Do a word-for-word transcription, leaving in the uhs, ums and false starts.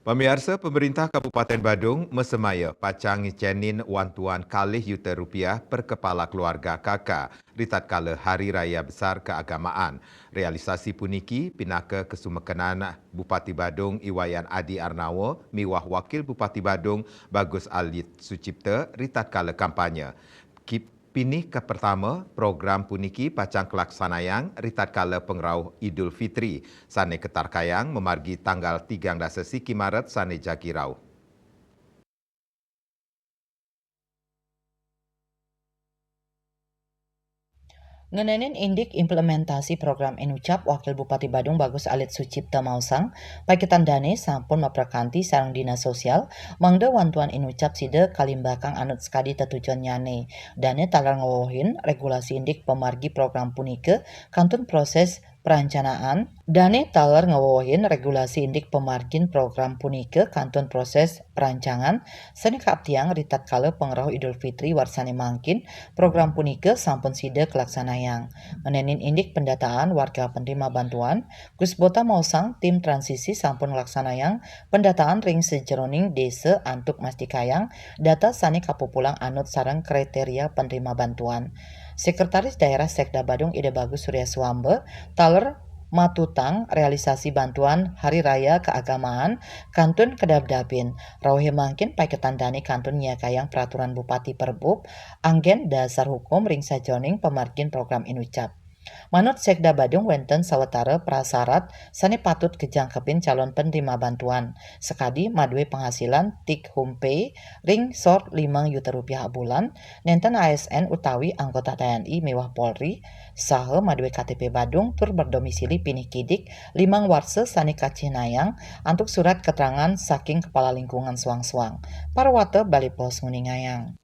Pamiarsa, pemerintah Kabupaten Badung masemaya pacang ngicenin wantuan kalih yuta rupiah per kepala keluarga K K ritatkala Hari Raya Besar Keagamaan. Realisasi puniki pinaka kesumekanan Bupati Badung I Wayan Adi Arnawa miwah Wakil Bupati Badung Bagus Alit Sucipta ritatkala kampanye. Ki-, pinih ka pertama, program puniki pacang kalaksanayang ritatkala pangrauh Idul Fitri sane katarkayang mamargi tanggal tigang dasa siki Maret sane jagi rauh. Ngenenin indik implementasi program Inucap, Wakil Bupati Badung Bagus Alit Sucipta maosang, paiketan dane sampun maprakanti sareng Dinas Sosial mangda wantuan Inucap sida kalimbakang anut sakadi tetujonnyane. Dane taler ngwewehin regulasi indik pamargi program punika kantun proses perancanaan. Dane taler ngwewehin regulasi indik pamargin program punika kantun proses perancangan sane kaaptiang ritatkala pangrauh Idul Fitri warsane mangkin. Program punika sampun sida kalaksanayang. Ngenenin indik pendataan warga penerima bantuan, Gus Bota maosang tim transisi sampun nglaksanayang pendataan ring sajeroning desa antuk mastikayang data sane kapupulang anut sareng kriteria penerima bantuan. Sekretaris Daerah Sekda Badung Ida Bagus Surya Swamba taler matutang realisasi bantuan Hari Raya Keagamaan kantun kadabdabin. Rauhé mangkin paiketan dané kantun nyiagayang peraturan Bupati Perbup, anggen dasar hukum ring sajeroning pamargin program Inucap. Manut Sekda Badung wénten sawatara prasarat sané patut kajangkepin calon penerima bantuan, sakadi madué penghasilan take home pay ring sor limang yuta rupiah abulan, nénten A S N utawi anggota T N I miwah Polri, saha madué K T P Badung tur berdomisili pinih kidik limang warsa sané kacihnayang antuk surat keterangan saking Kepala Lingkungan soang-soang. Parwata Bali Post nguningayang.